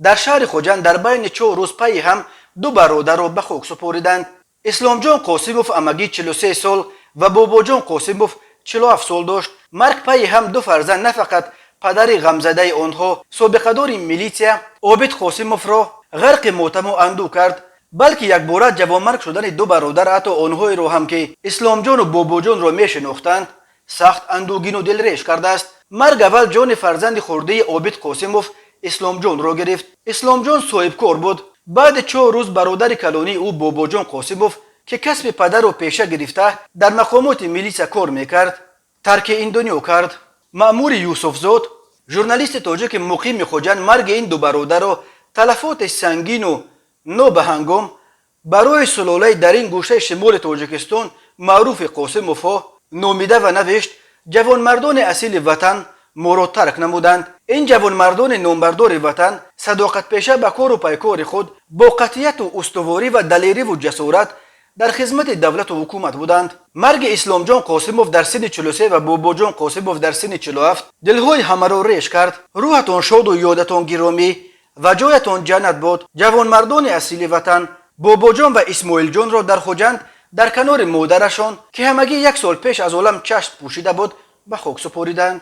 Дар шаҳри Хуҷанд дар байни 4 рӯз пайи ҳам ду бародарро ба хок супориданд. Исломҷон Қосимов амагӣ 43 сол ва Бобоҷон Қосимов 47 сол дошт. Марг пайи ҳам ду фарзанд на фақат падари ғамзадаи онҳо, собиқадори милитсия Обид Қосимовро ғарқи мотаму андӯ кард, балки якбора ҷавонмарг шудани ду бародар ҳатто онҳоеро ҳам, ки Исломҷону Бобоҷонро мешинохтанд, сахт андӯгину дилреш кардааст. Марг аввал ҷони фарзанди хурдии Обид Қосимов, Исломҷонро гирифт. Исломҷон соҳибкор буд. Баъди 4 рӯз бародари калонии ӯ, Бобоҷон Қосимов, ки касби падарро пеша гирифта, дар мақомоти милитсия кор мекард, тарки ин дунё кард. Маъмури Юсуфзод, журналисти тоҷики муқими Хуҷанд, марги ин ду бародарро талафоти сангину нобаҳангом барои сулолаи дар ин гӯшаи шимоли Тоҷикистон маъруфи Қосимовҳо номида ва навишт: «Ҷавонмардони асили ватан моро тарк намуданд. Ин ҷавонмардони номбардори ватан, садоқатпеша ба кору пайкори худ, бо қатъияту устуворӣ ва далериву ҷасорат дар хизмати давлату ҳукумат буданд». Марги Исломҷон Қосимов дар синни 43 ва Бобоҷон Қосимов дар синни 47 дилҳои ҳамаро реш кард. Рӯҳатон шоду ёдатон гиромӣ ва ҷоятон ҷаннат бод, ҷавонмардони асили ватан. Бобоҷон ва Исмоилҷонро дар Хуҷанд дар канори модарашон, ки ҳамагӣ як сол пеш аз олам чашм пӯшида буд, ба хок супориданд.